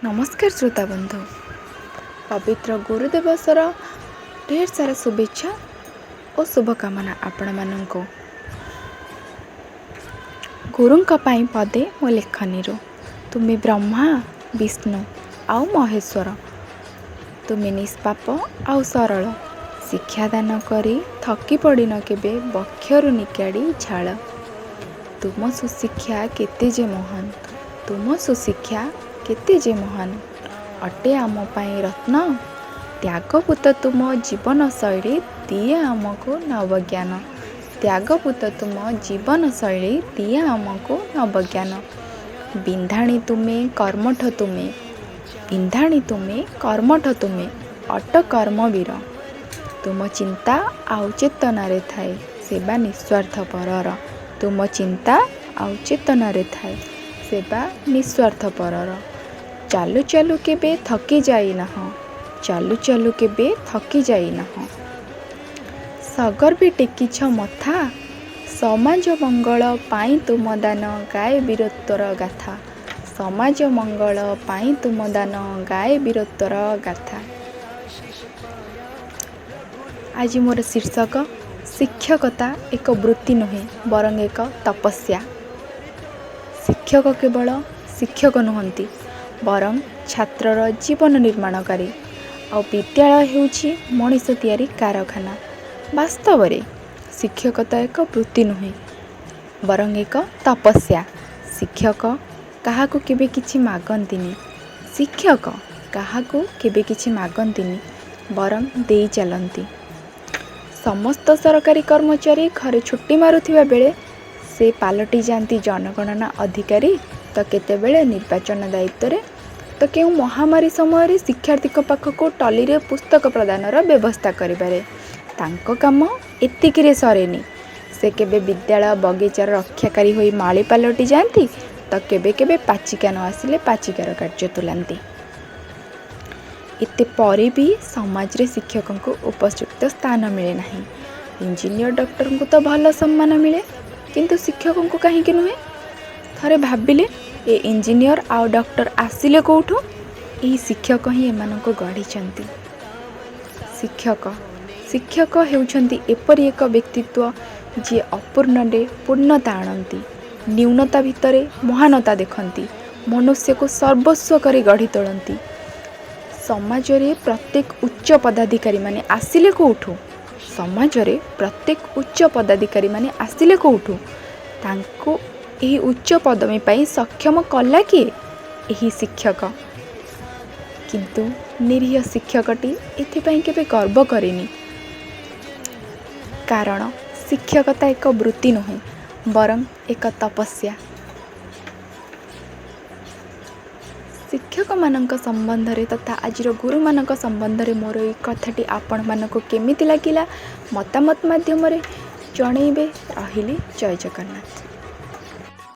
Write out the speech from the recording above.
ନମସ୍କାର ଶ୍ରୋତା ବନ୍ଧୁ, ପବିତ୍ର ଗୁରୁ ଦିବସର ଢେର ସାରା ଶୁଭେଚ୍ଛା ଓ ଶୁଭକାମନା ଆପଣମାନଙ୍କୁ। ଗୁରୁଙ୍କ ପାଇଁ ପଦେ ମୋ ଲେଖନୀରୁ। ତୁମେ ବ୍ରହ୍ମା, ବିଷ୍ଣୁ ଆଉ ମହେଶ୍ୱର, ତୁମେ ନିଷ୍ପାପ ଆଉ ସରଳ। ଶିକ୍ଷାଦାନ କରି ଥକି ପଡ଼ିନ କେବେ ବକ୍ଷରୁ ନିକାଡ଼ି ଝାଳ। ତୁମ ସୁଶିକ୍ଷା କେତେ ଯେ ମହାନ, ତୁମ ସୁଶିକ୍ଷା କେତେ ଯେ ମହାନ, ଅଟେ ଆମ ପାଇଁ ରତ୍ନ। ତ୍ୟାଗପୂତ ତୁମ ଜୀବନଶୈଳୀ ଦିଏ ଆମକୁ ନବଜ୍ଞାନ। ତ୍ୟାଗପୂତ ତୁମ ଜୀବନଶୈଳୀ ଦିଏ ଆମକୁ ନବଜ୍ଞାନ। ବିନ୍ଧାଣୀ ତୁମେ କର୍ମଠ ତୁମେ, ବିନ୍ଧାଣୀ ତୁମେ କର୍ମଠ ତୁମେ, ଅଟ କର୍ମବୀର। ତୁମ ଚିନ୍ତା ଆଉ ଚେତନାରେ ଥାଏ ସେବା ନିସ୍ୱାର୍ଥପରର। ତୁମ ଚିନ୍ତା ଆଉ ଚେତନାରେ ଥାଏ ସେବା ନିସ୍ୱାର୍ଥପରର। ଚାଲୁ ଚାଲୁ କେବେ ଥକି ଯାଇନାହଁ, ଚାଲୁ ଚାଲୁ କେବେ ଥକି ଯାଇନାହଁ। ସଗର୍ବେ ଟେକିଛ ମଥା, ସମାଜ ମଙ୍ଗଳ ପାଇଁ ତୁମ ଦାନ ଗାଏ ବୀରତ୍ୱର ଗାଥା। ସମାଜ ମଙ୍ଗଳ ପାଇଁ ତୁମ ଦାନ ଗାଏ ବୀରତ୍ୱର ଗାଥା। ଆଜି ମୋର ଶୀର୍ଷକ ଶିକ୍ଷକତା ଏକ ବୃତ୍ତି ନୁହେଁ, ବରଂ ଏକ ତପସ୍ୟା। ଶିକ୍ଷକ କେବଳ ଶିକ୍ଷକ ନୁହନ୍ତି, ବରଂ ଛାତ୍ରର ଜୀବନ ନିର୍ମାଣକାରୀ, ଆଉ ବିଦ୍ୟାଳୟ ହେଉଛି ମଣିଷ ତିଆରି କାରଖାନା। ବାସ୍ତବରେ ଶିକ୍ଷକତା ଏକ ବୃତ୍ତି ନୁହେଁ, ବରଂ ଏକ ତପସ୍ୟା। ଶିକ୍ଷକ କାହାକୁ କେବେ କିଛି ମାଗନ୍ତିନି, ଶିକ୍ଷକ କାହାକୁ କେବେ କିଛି ମାଗନ୍ତିନି, ବରଂ ଦେଇ ଚାଲନ୍ତି। ସମସ୍ତ ସରକାରୀ କର୍ମଚାରୀ ଘରେ ଛୁଟି ମାରୁଥିବା ବେଳେ ସେ ପାଲଟି ଯାଆନ୍ତି ଜନଗଣନା ଅଧିକାରୀ ତ କେତେବେଳେ ନିର୍ବାଚନ ଦାୟିତ୍ୱରେ, ତ କେଉଁ ମହାମାରୀ ସମୟରେ ଶିକ୍ଷାର୍ଥୀଙ୍କ ପାଖକୁ ଟଲିରେ ପୁସ୍ତକ ପ୍ରଦାନର ବ୍ୟବସ୍ଥା କରିବାରେ। ତାଙ୍କ କାମ ଏତିକିରେ ସରେନି। ସେ କେବେ ବିଦ୍ୟାଳୟ ବଗିଚାର ରକ୍ଷାକାରୀ ହୋଇ ମାଳି ପାଲଟି ଯାଆନ୍ତି ତ କେବେ କେବେ ପାଚିକା ନ ଆସିଲେ ପାଚିକାର କାର୍ଯ୍ୟ ତୁଲାନ୍ତି। ଏତେ ପରେ ବି ସମାଜରେ ଶିକ୍ଷକଙ୍କୁ ଉପଯୁକ୍ତ ସ୍ଥାନ ମିଳେ ନାହିଁ। ଇଞ୍ଜିନିୟର, ଡକ୍ଟରଙ୍କୁ ତ ଭଲ ସମ୍ମାନ ମିଳେ, କିନ୍ତୁ ଶିକ୍ଷକଙ୍କୁ କାହିଁକି ନୁହେଁ? ଥରେ ଭାବିଲେ, ଏ ଇଞ୍ଜିନିୟର ଆଉ ଡକ୍ଟର ଆସିଲେ କେଉଁଠୁ? ଏହି ଶିକ୍ଷକ ହିଁ ଏମାନଙ୍କୁ ଗଢ଼ିଛନ୍ତି। ଶିକ୍ଷକ ହେଉଛନ୍ତି ଏପରି ଏକ ବ୍ୟକ୍ତିତ୍ୱ ଯିଏ ଅପୂର୍ଣ୍ଣରେ ପୂର୍ଣ୍ଣତା ଆଣନ୍ତି, ନ୍ୟୁନତା ଭିତରେ ମହାନତା ଦେଖନ୍ତି, ମନୁଷ୍ୟକୁ ସର୍ବସ୍ୱ କରି ଗଢ଼ି ତୋଳନ୍ତି। ସମାଜରେ ପ୍ରତ୍ୟେକ ଉଚ୍ଚ ପଦାଧିକାରୀମାନେ ଆସିଲେ କେଉଁଠୁ? ସମାଜରେ ପ୍ରତ୍ୟେକ ଉଚ୍ଚ ପଦାଧିକାରୀମାନେ ଆସିଲେ କେଉଁଠୁ? ତାଙ୍କୁ ଏହି ଉଚ୍ଚ ପଦବୀ ପାଇଁ ସକ୍ଷମ କଲା କିଏ? ଏହି ଶିକ୍ଷକ। କିନ୍ତୁ ନିରୀହ ଶିକ୍ଷକଟି ଏଥିପାଇଁ କେବେ ଗର୍ବ କରେନି, କାରଣ ଶିକ୍ଷକତା ଏକ ବୃତ୍ତି ନୁହେଁ, ବରଂ ଏକ ତପସ୍ୟା। ଶିକ୍ଷକମାନଙ୍କ ସମ୍ବନ୍ଧରେ ତଥା ଆଜିର ଗୁରୁମାନଙ୍କ ସମ୍ବନ୍ଧରେ ମୋର ଏଇ କଥାଟି ଆପଣମାନଙ୍କୁ କେମିତି ଲାଗିଲା ମତାମତ ମାଧ୍ୟମରେ ଜଣେଇବେ। ରହିଲି, ଜୟ ଜଗନ୍ନାଥ।